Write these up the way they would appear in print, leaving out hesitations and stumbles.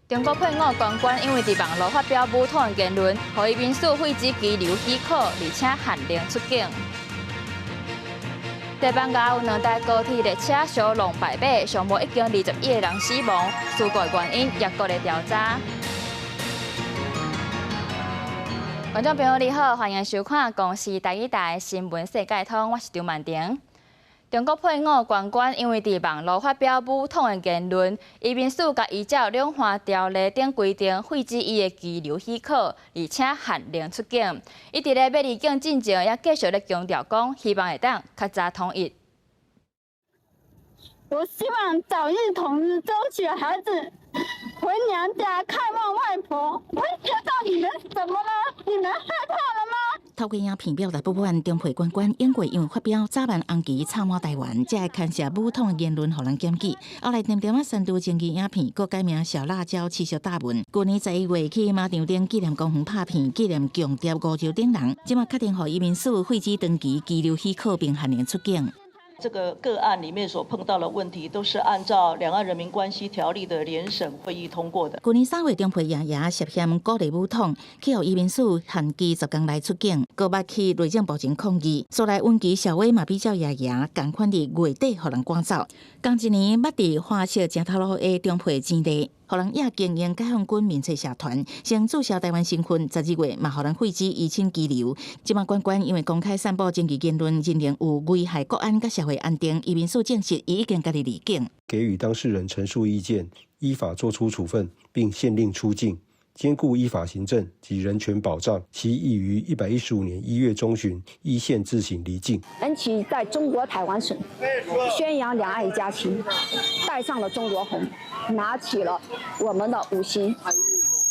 中國配偶關關因為佇網路發表武統的言論，予移民署廢止羈留許可，而且限令出境。西班牙有兩台高鐵列車相撞敗馬，上無已經21個人死亡，事故原因也閣咧調查。觀眾朋友你好，歡迎收看公視台語台新聞世界通，我是張曼婷。中國配偶關關因為佇網路發表武統的言論，移民署共依照兩岸條例等規定廢止伊的羈留許可，而且限令出境。伊佇咧欲離境進前，也繼續咧強調講，希望會當較早統一。我希望早日統一，爭取孩子回娘家看望外婆。我知道你們怎麼了？你們害怕了嗎？透過影片表達不滿，中配關關永過因為發表早晚紅旗插滿台灣，這个牽涉武統的言論，予人檢舉。後來恬恬仔刪除爭議影片，閣改名小辣椒持續打文。舊年11月去馬場頂紀念公園拍片，紀念共諜吳釗等人，這馬確定予移民署廢止長期羈留許可，並限令出境。這個個案裡面所碰到的問題，都是按照《兩岸人民關係條例》的聯審會議通過的。舊年3月，中配爺爺涉嫌鼓勵武統，去予移民署限期10天內出境，閣捌去內政部前抗議。後來溫琪小威嘛比照爺爺仝款佇月底予人趕走。仝一年捌佇花色正頭路的中配錢地，予人倚經營解放軍面冊社團，先註銷台灣身份，12月嘛予人廢止依親羈留。這馬關關因為公開散布爭議言論，認定有危害國安佮社會安定，移民署證實伊已經家己離境。給予當事人陳述意見，依法作出處分，並限令出境，兼顧依法行政及人權保障。其已於115年1月中旬依憲自行離境。恩琪在中國台灣省宣揚兩岸一家親，帶上了中國紅，拿起了我們的五星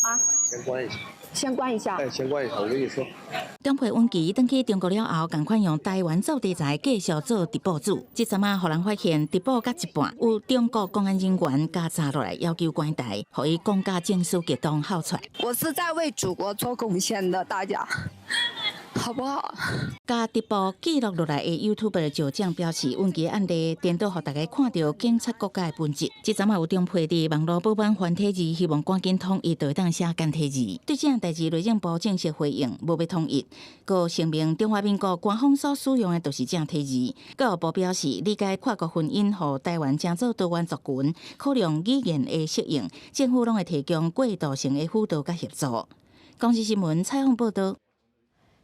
啊！先關一下，先關一下。哎，先關一下，我跟你說。中配溫琪轉去中國了後，仝款用台灣做題材，繼續做直播主。這陣仔予人發現直播到一半，有中國公安人員共查落來，要求關台，予伊講甲情緒激動，哭出來。我是在為祖國做貢獻的，大家。好不好？共直播記錄落來的 YouTuber 石匠表示，溫琪案例顛倒予大家看著警察國家的本質。這陣仔有中配佇網路報版繁體字，希望趕緊統一，就會當寫簡體字。對這項代誌，內政部正式回應，無欲統一。閣聲明中華民國官方所使用的就是正體字。教育部表示，理解跨國婚姻予台灣成做多元族群，考量語言的適應，政府攏會提供過渡性的輔導佮協助。公視新聞採訪報導。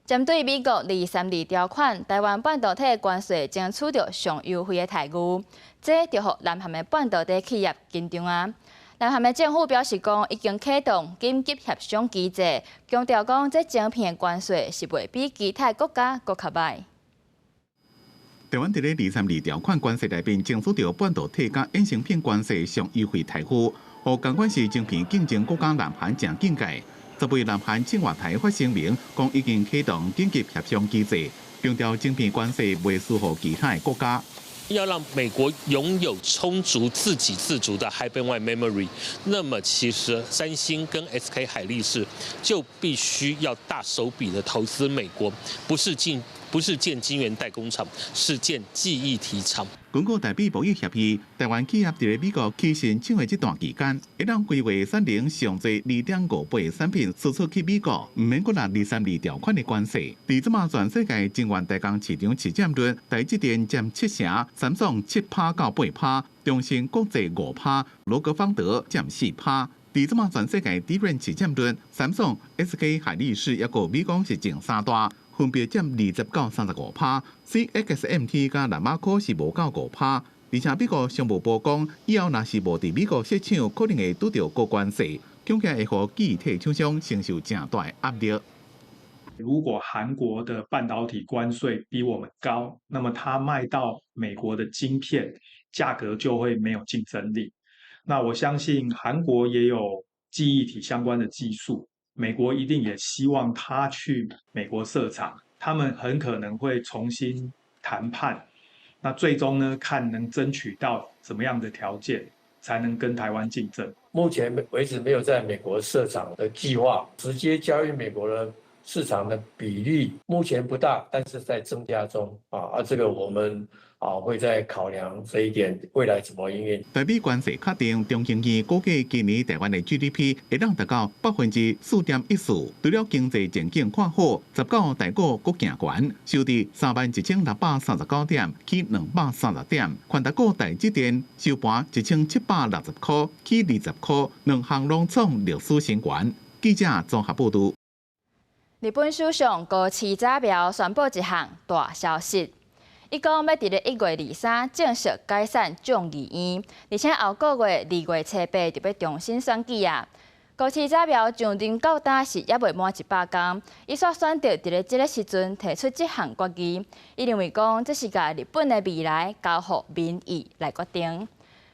針對美國232條款，台灣半導體關稅爭取著上優惠的待遇，這就予南韓的半導體企業緊張啊！南韓的政府表示講，已經啟動緊急協商機制，強調講這晶片關稅是袂比其他國家閣較䆀。台灣佇咧232條款關稅內面爭取著半導體佮衍生品關稅上優惠待遇，予仝款是晶片競爭國家南韓誠警戒。10月南韓青瓦台發聲明，講已經啟動緊急協商機制，強調晶片關稅袂輸予其他的國家。要讓美國擁有充足自給自足的 High Bandwidth Memory，那麼其實三星跟 SK 海力士就必須要大手筆的投資美國，不是建晶圓代工廠，是建記憶體廠。根據台美貿易協議，台灣企業佇咧美國起申請的這段期間，會當規劃產能上濟2.58倍產品輸出去美國，毋免閣納232條款的關稅。佇這馬全世界晶圓代工市場市佔率，台積電佔7成，三星7趴到8趴，中芯國際5趴，羅格方德佔4趴。佇這馬全世界 DRAM 市佔率，三星、SK 海力士抑閣美光是前三大。分別佔20到35趴，CXMT 佮南亞科是無到5趴，而且美國商務部講，以後若是無佇美國設廠，可能會拄著高關稅，恐驚會予記憶體廠商承受誠大的壓力。如果韓國的半導體關稅比我們高，那麼它賣到美國的晶片價格就會沒有競爭力。那我相信韓國也有記憶體相關的技術。美國一定也希望他去美國設廠，他們很可能會重新談判。那最終呢，看能爭取到什麼樣的條件，才能跟台灣競爭。目前為止沒有在美國設廠的計劃，直接交易美國的市場的比例目前不大，但是在增加中啊。啊，這個我們啊，會再考量這一點，未來怎麼營運。台美關稅確定，中研院估計今年台灣的 GDP 會當達到4.14%。除了經濟前景看好，19台股閣行懸，收佇31,639點，起230點。權值股台積電收盤1760塊，起20塊，兩項攏創歷史新高。記者綜合報導。日本首相高市早苗宣布一項大消息。伊講欲佇咧1月23正式解散眾議院，而且後個月2月初8就欲重新選舉啊。高市早苗上任到今是猶未滿100工，伊煞選擇佇咧這个時陣提出這項決議。伊認為講這是共日本的未來交予民意來決定。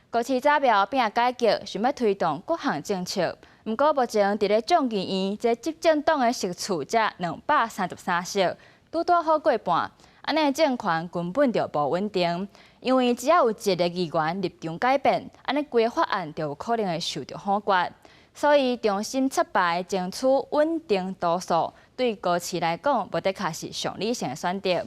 高市早苗拼改革，想欲推動各項政策，毋過目前佇咧眾議院這執政黨的席次才233席，拄拄好過半。按呢政權根本就無穩定，因為只要有一个議員立場改變，按呢規个法案就有可能會受著否決。所以重新赤牌爭取穩定多數，對高市來講，無的確是上理性的選擇。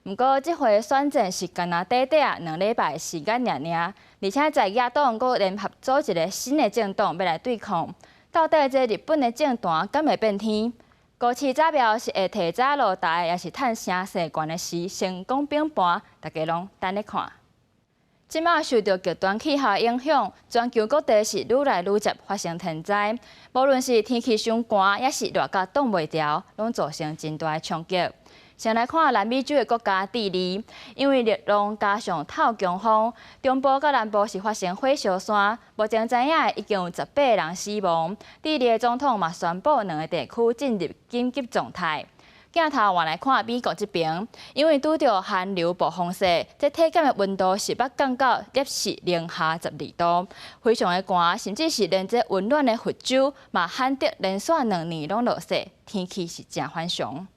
毋過這回選戰是干焦短短2禮拜時間爾爾，而且在野黨閣聯合組一个新的政黨欲來對抗，到底這日本的政壇敢會變天？高市早苗是會提早落台，抑是趁聲勢懸的時成功反盤？大家攏等咧看。這馬受著極端氣候影響，全球各地是愈來愈捷發生天災，無論是天氣傷寒，抑是熱甲擋袂牢，攏造成真大的衝擊。先來看南美洲的國家智利，因為熱浪加上透強風，中部佮南部是發生火燒山，目前知影已經有18個人死亡。智利的總統嘛宣布兩個地區進入緊急狀態。鏡頭換來看美國這邊，因為拄著寒流暴風雪，這體感的溫度是捌降到攝氏零下12度，非常的寒，甚至是連這溫暖的佛州嘛罕得連續2年攏落雪，天氣是誠反常。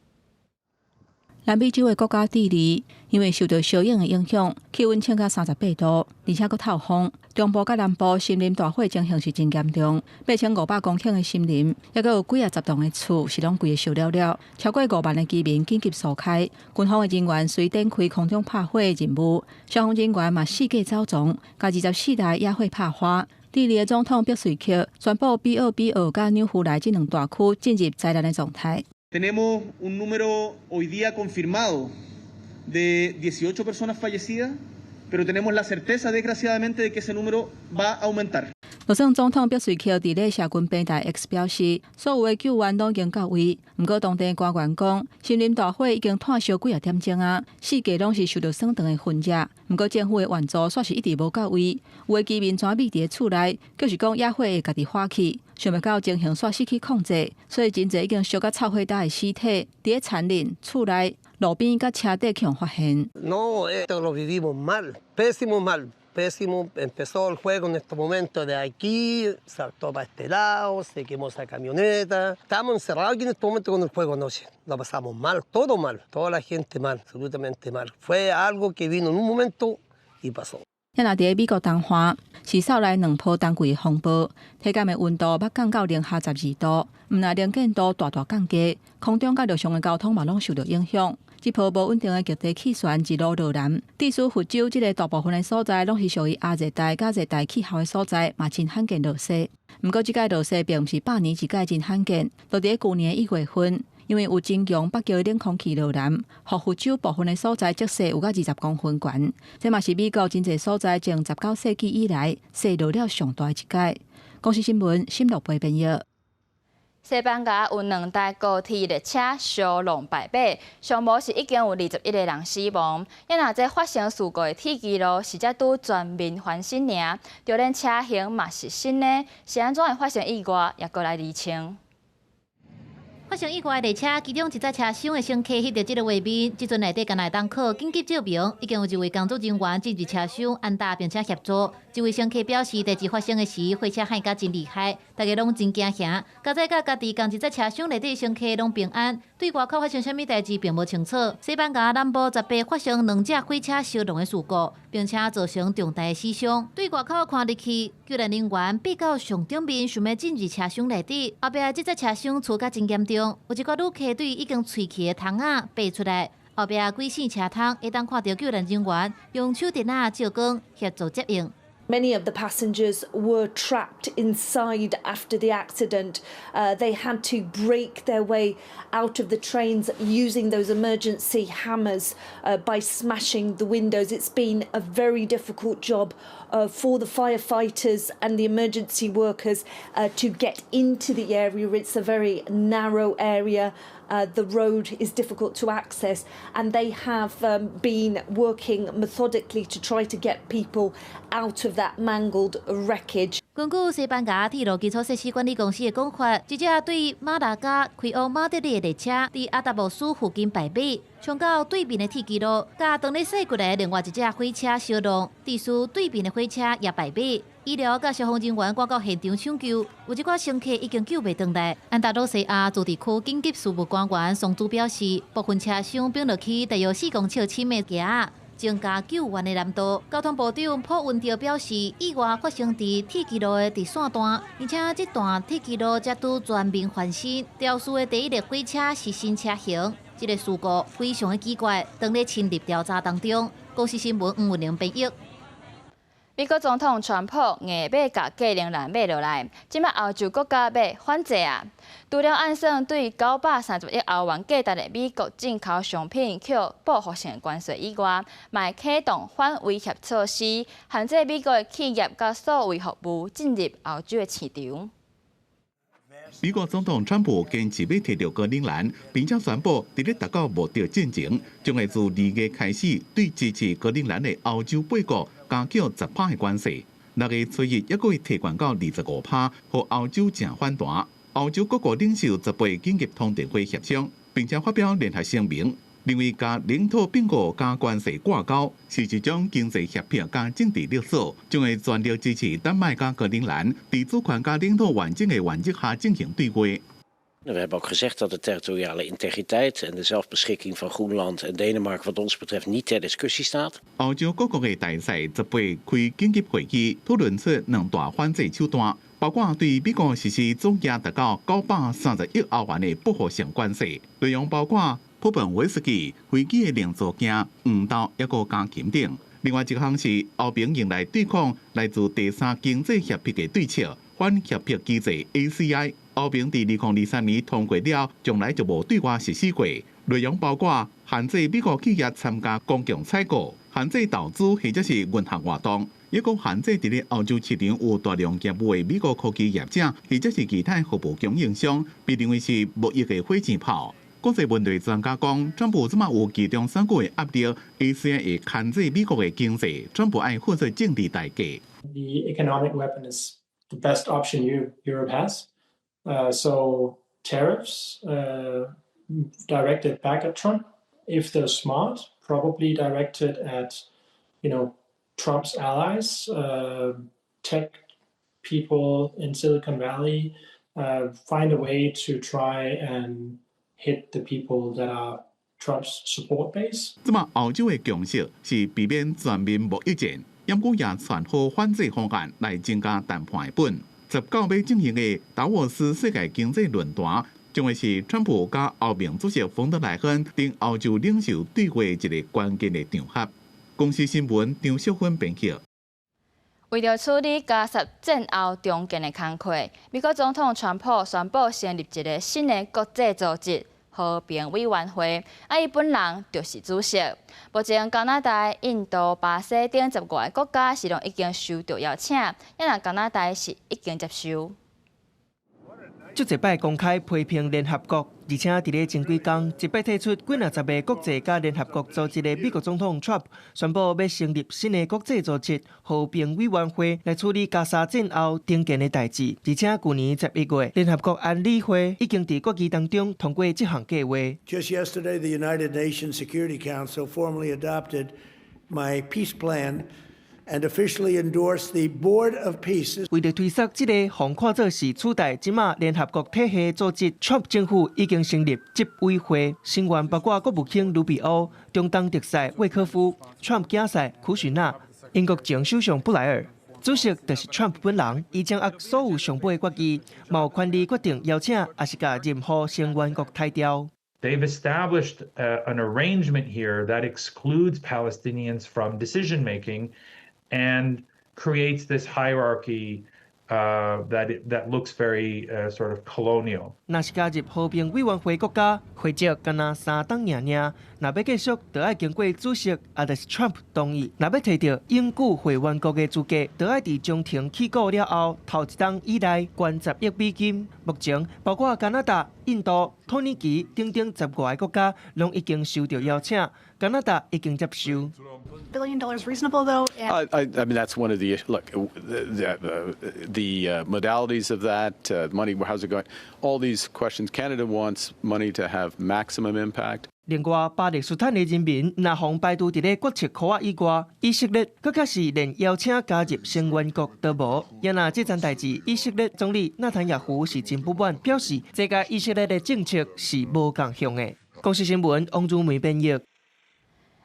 南美洲的國家智利，因為受到燒熱的影響，氣溫升到38度，而且閣透風。中部佮南部森林大火情形是真嚴重，8500公頃的森林，猶閣有幾仔十棟的厝是攏規个燒了了，超過5萬的居民緊急疏開。軍方的人員隨展開空中拍火的任務，消防人員嘛四界走傱，共24台野火拍花。智利的總統碧瑞克宣布，比奧比奧佮紐弗萊這兩大區進入災難的狀態。 Tenemos un número hoy día confirmado de 18 personas fallecidas, pero tenemos la certeza, desgraciadamente, de que ese número va a aumentar. 就算總統碧瑞克佇咧社群平台 X 表示，所有的救援攏已經到位。毋過當地官員講，森林大火已經湠燒幾仔點鐘啊，四界攏是受著升長的熏熱。毋過政府的援助煞是一直無到位，有的居民跩覕佇咧厝內，就是講野火會家己火起，想袂到情形煞失去控制，所以真濟已經燒甲臭火焦的屍體，佇咧田林、厝內、路邊佮車底予發現。 No, esto lo vivimos mal, pésimo mal. Pésimo, empezó el fuego en este momento de aquí, saltó para este lado, se quemó esa camioneta. Estamos encerrados aquí en este momento con el fuego anoche. Lo pasamos mal, todo mal, toda la gente mal, absolutamente mal. Fue algo que vino en un momento y pasó. 啊若佇咧美國東岸，是掃來兩波冬季的風暴，體感的溫度捌降到零下12度，毋但能見度大大降低，空中佮陸上的交通嘛攏受著影響。這波無穩定的極地氣旋一路落南，致使佛州這个大部分的所在攏是屬於亞熱帶佮熱帶氣候的所在，嘛真罕見落雪。毋過這擺落雪並毋是百年一擺真罕見，就佇咧舊年1月份，因為有真強北極冷空氣落南，予佛州部分的所在積雪有甲20公分懸，這嘛是美國真濟所在從19世紀以來雪落了上大的一擺。公視新聞沈樂培編譯。西班牙有兩台高鐵列車相挵敗馬，上無是已經有21個人死亡。啊若這發生事故的鐵支路是才拄全面翻新爾，就連車型嘛是新的，是按怎會發生意外，也閣來釐清。發生意外的列車，其中一節車廂的乘客翕著這个畫面，這陣內底敢若會當靠緊急照明，已經有一位工作人員進入車廂按打，並且協助。這位乘客表示，代誌發生的時，火車幌甲真厲害，大家攏真驚嚇。佳哉佮家己仝一節車廂內底乘客攏平安，對外口發生啥物代誌並無清楚。西班牙南部18發生兩隻火車相挵的事故，並且造成重大的死傷。對外口看入去，救援人員爬到上頂面，想欲進入車廂內底，後壁這節車廂跙甲真嚴重，有一寡旅客對已經碎去的窗仔爬出來，後壁幾線車窗會當看著救援人員用手電仔照光協助接應。 Many of the passengers were trapped inside after the accident. They had to break their way out of the trains using those emergency hammers by smashing the windows. It's been a very difficult job for the firefighters and the emergency workers to get into the area. It's a very narrow area. The road is difficult to access, and they have been working methodically to try to get people out of that mangled wreckage. 根據西班牙鐵路基礎設施管理公司的講法，這隻對馬拉加開往馬德里的列車，佇阿達莫斯附近敗尾，衝到對面的鐵軌路，佮當咧駛過來的另外一隻火車相撞，致使對面的火車也敗尾。醫療佮消防人員趕到現場搶救，有一寡乘客已經救袂轉來。安達魯西亞自治區緊急事務官員桑茲表示，部分車廂反落去大約4公尺深的墘仔，增加救援的難度。交通部長普溫特表示，意外發生佇鐵軌路的直線段，而且這段鐵軌路才拄全面翻新。肇事的第一列火車是新車型，這個事故非常的奇怪，當咧深入調查當中。公視新聞黃文玲編譯。美國總統川普硬欲共格陵蘭買落來，這擺歐洲國家欲反制啊！除了按算對930億歐元價值的美國進口商品課報復性關稅以外，嘛會啟動反威脅措施，限制美國的企業佮數位服務進入歐洲的市場。美國總統川普堅持欲提著格陵蘭，並且宣布佇咧達到目的進前，將會自2月開始對支持格陵蘭的歐洲八國加繳10趴的關稅。6月初1，猶閣會提懸到25趴，予歐洲誠反彈。歐洲各國領袖18緊急通電話協商，並且發表聯合聲明，認為共領土併購佮關稅掛鈎是一種經濟脅迫佮政治勒索，將會全力支持丹麥佮格陵蘭佇主權佮領土完整的原則下進行對話。 We hebben ook gezegd dat de territoriale integriteit en de zelfbeschikking van Groenland en Denemarken wat ons betreft niet ter discussie staat. 歐洲各國的大使18開緊急會議，討論出兩大反制手段，包括對美國實施總額達到930億歐元的報復性關稅，內容包括波本威士忌、飛機的零組件、黃豆，抑閣鋼琴等。另外一項是歐盟用來對抗來自第三經濟脅迫的對策，反脅迫機制 ACI。歐盟佇2023年通過了，從來就無對外實施過。內容包括限制美國企業參加公共採購、限制投資或者是銀行活動，抑閣限制佇咧歐洲市場有大量業務的美國科技業者或者是其他服務供應商，被認為是貿易的火箭炮。國際問題專家講，川普這馬有期中選舉的壓力，ACI 會牽制美國的經濟，川普愛付出政治代價。 The economic weapon is the best option Europe has. So tariffs directed back at Trump, if they're smart, probably directed at Trump's allies, tech people in Silicon Valley, find a way to try and hit the people that are Trump's support base. 這馬歐洲的共識是避免全面貿易戰，毋過也傳好反制方案來增加談判的本。19欲進行的達沃斯世界經濟論壇，將會是川普佮歐盟主席馮德萊恩等歐洲領袖對話一个關鍵的場合。公視新聞張淑芬編輯。為著處理加薩戰後重建的工課，美國總統川普宣布成立一个新的國際組織——和平委員會，啊，伊本人就是主席。目前加拿大、印度、巴西等15個國家是攏已經收到邀請，抑若加拿大是已經接受。足濟擺公開批評聯合國，而且佇咧前幾工，一擺退出幾若十个國際佮聯合國組織的美國總統 Trump 宣布欲成立新的國際組織和平委員會來處理加沙戰後重建的代誌。而且舊年11月，聯合國安理會已經佇決議當中通過這項計劃。 Just yesterday, the United Nations Security Council formally adopted my peace plan and officially endorsed the Board of Peace. 為著推捒這个予人看做是取代這馬聯合國體系組織，Trump 政府已經成立執委會，成員包括國務卿盧比歐、中東特使魏科夫、Trump 囝婿庫許納、英國前首相布萊爾。主席就是 Trump 本人，伊掌握所有上尾的決議，嘛有權利決定邀請，抑是共任何成員國刣掉。They've established an arrangement here that excludes Palestinians from decision making and creates this hierarchy that looks very sort of colonial. 若是加入和平委員會國家，會籍敢若三冬爾爾。若欲繼續，就愛經過主席，抑就是 Trump 同意。若欲提著永久會員國的資格，就愛佇中停起鼓了後，頭一冬以內捐10億美金。目前，包括加拿大、印度、土耳其等等十外个國家，攏已經收著邀請。加拿大已經接受。 Billion dollars reasonable though? I mean, that's one of the look. The modalities of that money, how's it going? All these questions. Canada wants money to have maximum impact. 另外，巴勒斯坦的人民若予排除佇咧決策箍仔以外，以色列閣較是連邀請加入成員國都無。也若這樁代誌，以色列總理納坦雅胡是真不滿，表示這佮以色列的政策是無仝向的。公視新聞王如梅編譯。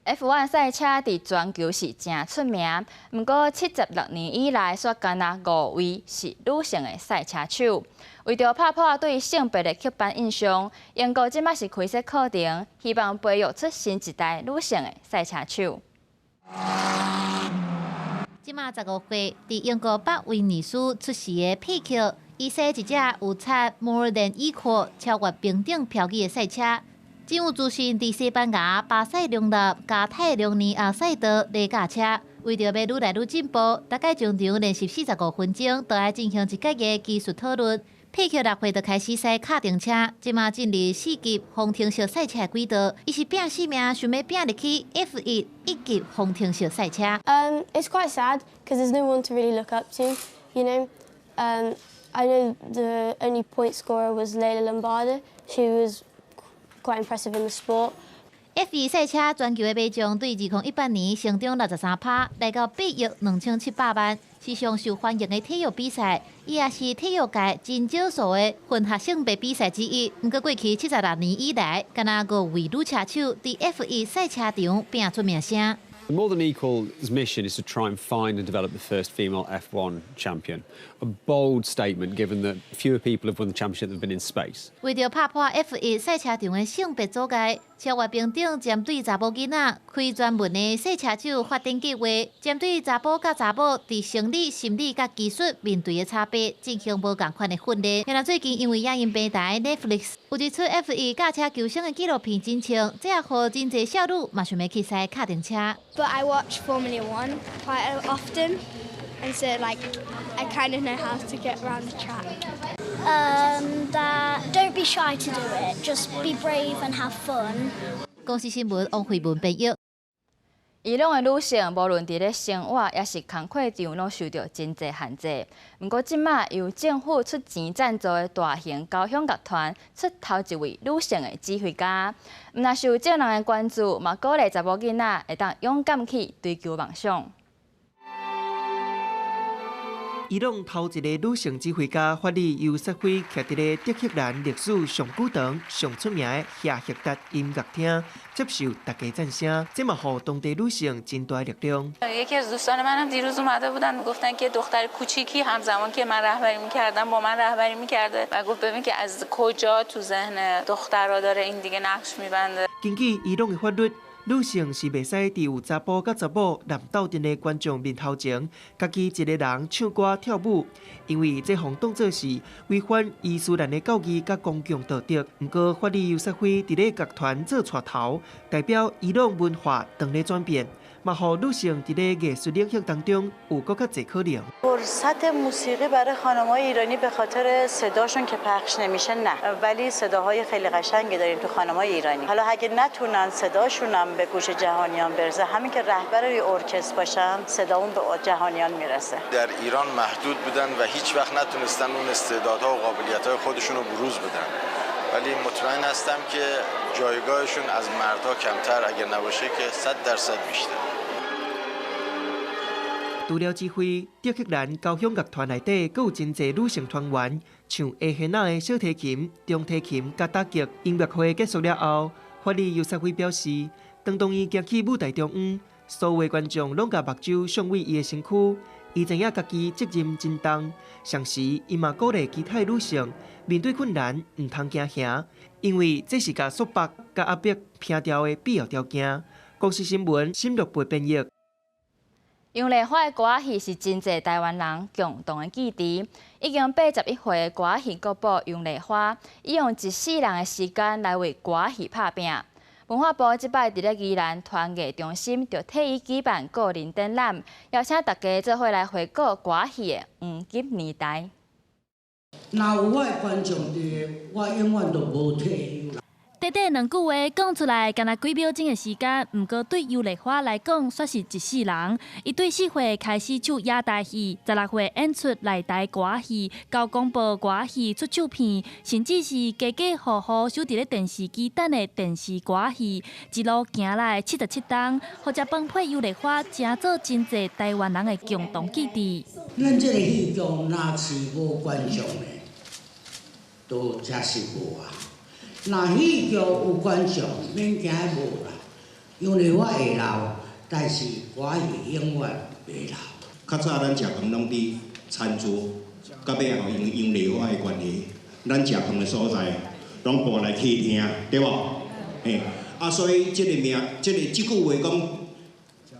F1 賽車佇全球是誠出名，毋過76年以來，煞干焦五位是女性的賽車手。為著拍破對性別的刻板印象，英國這馬是開設課程，希望培育出新一代女性的賽車手。這馬15歲，佇英國北威爾斯出世的皮克，伊駛一隻有插 More Than Equal 超越平等標語的賽車。真有自信，佇西班牙、巴塞隆納、加泰隆尼亞賽道咧駕車，為著欲愈來愈進步，逐擺終場練習45分鐘，都愛進行一屆的技術討論。皮克6歲就開始駛卡丁車，這馬進入四級方程式賽車軌道，伊是拼死命想欲拼入去 F1 一級方程式賽車。 It's quite sad because there's no one to really look up to, you know. I know the only point scorer was Lella Lombardi. She was quite impressive in the sport. F1 賽車全球的買眾對2018年成長63趴，來到8億2700萬，是上受歡迎的體育比賽，伊也是體育界真少數的混合性別比賽之一。毋過過去76年以來，干焦五位女車手佇 F1 賽車場拼出名聲。 More Than Equal's mission is to try and find and develop the first female F1 champion. A bold statement given that fewer people have won the championship than have been in space. 為著拍破 F1 賽車場的性別阻礙，超越平等針對查某囡仔開專門的賽車手發展計劃，針對查埔佮查某佇生理、心理佮技術面對的差別進行無仝款的訓練。另外最近因為影音平台 Netflix 有一齣 F1 駕車求生的紀錄片真衝，這也予真濟少女嘛想欲去駛卡丁車。 But I watch Formula One quite often, and so like I kind of know how to get around the track. That don't be shy to do it, just be brave and have fun. 公視新聞王慧文編譯。伊朗的女性無論佇咧生活抑是工課場，攏受著真濟限制。毋過這馬由政府出錢贊助的大型交響樂團出頭一位女性的指揮家，毋但受眾人的關注，嘛鼓勵查某囡仔會當勇敢去追求夢想。伊朗頭一个女性指揮家法里尤薩菲，徛佇咧德黑蘭歷史上古長、上出名的夏赫達音樂廳，接受大家讚聲，這嘛予當地女性真大力量。 یکی از دوستان منم دیروز اومده بودن میگفتن که دختر کوچیکی همزمان که من رهبری میکردم با من رهبری میکرده و گفت ببین که از کجا تو ذهن دخترها داره این دیگه نقش میبنده。根據伊朗的法律，女性是袂使佇有查埔佮查某男鬥陣的觀眾面頭前，家己一个人唱歌跳舞，因為這予當做是違反伊斯蘭的教義佮公共道德。毋過，法里尤薩菲佇咧樂團做帶頭，代表伊朗文化當咧轉變，嘛予女性佇咧藝術領域當中有閣較濟可能。 فرصت موسیقی برای خانم‌های ایرانی به خاطر صداشون که پخش نمیشه نه، ولی صداهای خیلی قشنگی داریم تو خانم‌های ایرانی. حالا اگه نتونن صداشون هم به گوش جهانیان برسه، همین که رهبر یه ارکستر باشن صدامون به جهانیان میرسه. در ایران محدود بودن و هیچ وقت نتونستن اون استعدادها و قابلیت‌های خودشون رو بروز بدن، ولی مطمئن هستم که جایگاهشون از مردها کمتر اگر نباشه که 100٪ بیشتر. 除了指揮，德黑蘭交響樂團內底閣有真濟女性團員，像下弦仔的小提琴、中提琴佮打擊。音樂會結束了後，法里尤薩菲表示，當當伊行去舞台中央，所有觀眾攏共目睭向為伊的身軀，伊知影家己責任真重，同時伊嘛鼓勵其他女性面對困難毋通驚嚇，因為這是共束縛佮壓迫摒掉的必要條件。公視新聞沈樂培編譯。楊麗花的歌仔戲是真濟台灣人共同的記憶。已經81歲的歌仔戲國寶楊麗花，伊用一世人的時間來為歌仔戲拍拚。文化部這擺佇咧宜蘭團藝中心就替伊舉辦個人展覽，邀請大家做伙來回顧歌仔戲的黃金年代。若有我的觀眾佇，我永遠都無退休。短短兩句話講出來，干焦幾秒鐘的時間，毋過對楊麗花來講，煞是一世人。伊對4歲開始唱野台戲，16歲演出內台歌仔戲，交廣播歌仔戲出唱片，甚至是家家戶戶守佇咧電視機等的電視歌仔戲，一路行來77冬，予食飯配楊麗花，成做真濟台灣人的共同記憶。咱這个戲劇若是無觀眾的，都真是無啊。若戲劇有觀眾，免驚無啦，因為我會老，但是歌戲永遠袂老。較早咱食飯攏佇餐桌，到尾後因為楊麗花的關係，咱食飯的所在攏搬來客廳，對無？嘿，啊，所以這個名，這個這句話講，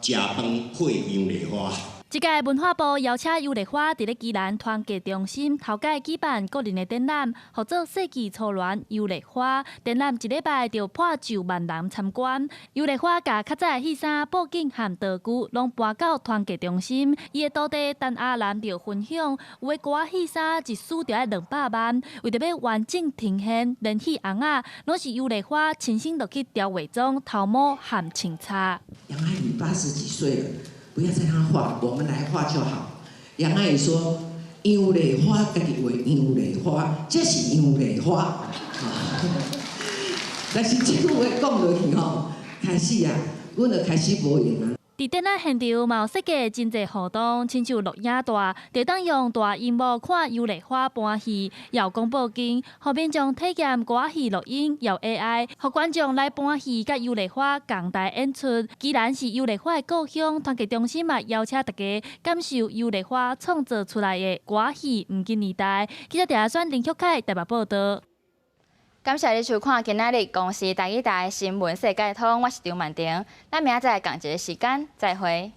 食飯配楊麗花。這屆文化部邀請楊麗花佇咧宜蘭團結中心頭擺舉辦個人的展覽，號做世紀初戀楊麗花。展覽一禮拜就破上萬人參觀。楊麗花共較早的戲衫、布景和道具攏搬到團結中心。伊的徒弟陳阿蘭就分享，有的歌仔戲衫一梳就愛200萬，為著欲完整呈現連戲尪仔，攏是楊麗花親身落去調畫妝、頭毛和穿插。楊阿姨80幾歲了。不要再他畫，我們來畫就好。楊阿姨說：楊麗花家己畫楊麗花，這是楊麗花。但是這句話講落去吼，開始啊，阮就開始無閒啊。佇展覽現場嘛有設計真濟互動，親像錄影帶，就當用大螢幕看楊麗花搬戲，也有廣播間，予民眾體驗歌仔戲錄音，用 AI，予觀眾來搬戲，佮楊麗花仝台演出。既然是楊麗花的故鄉，團結中心嘛邀請大家感受楊麗花創造出來的歌仔戲黃金年代。記者鄭阿選林旭凱台北報導。感謝你收看今仔日公視台語台新聞世界通，我是張曼婷，咱明仔載仝一个時間再會。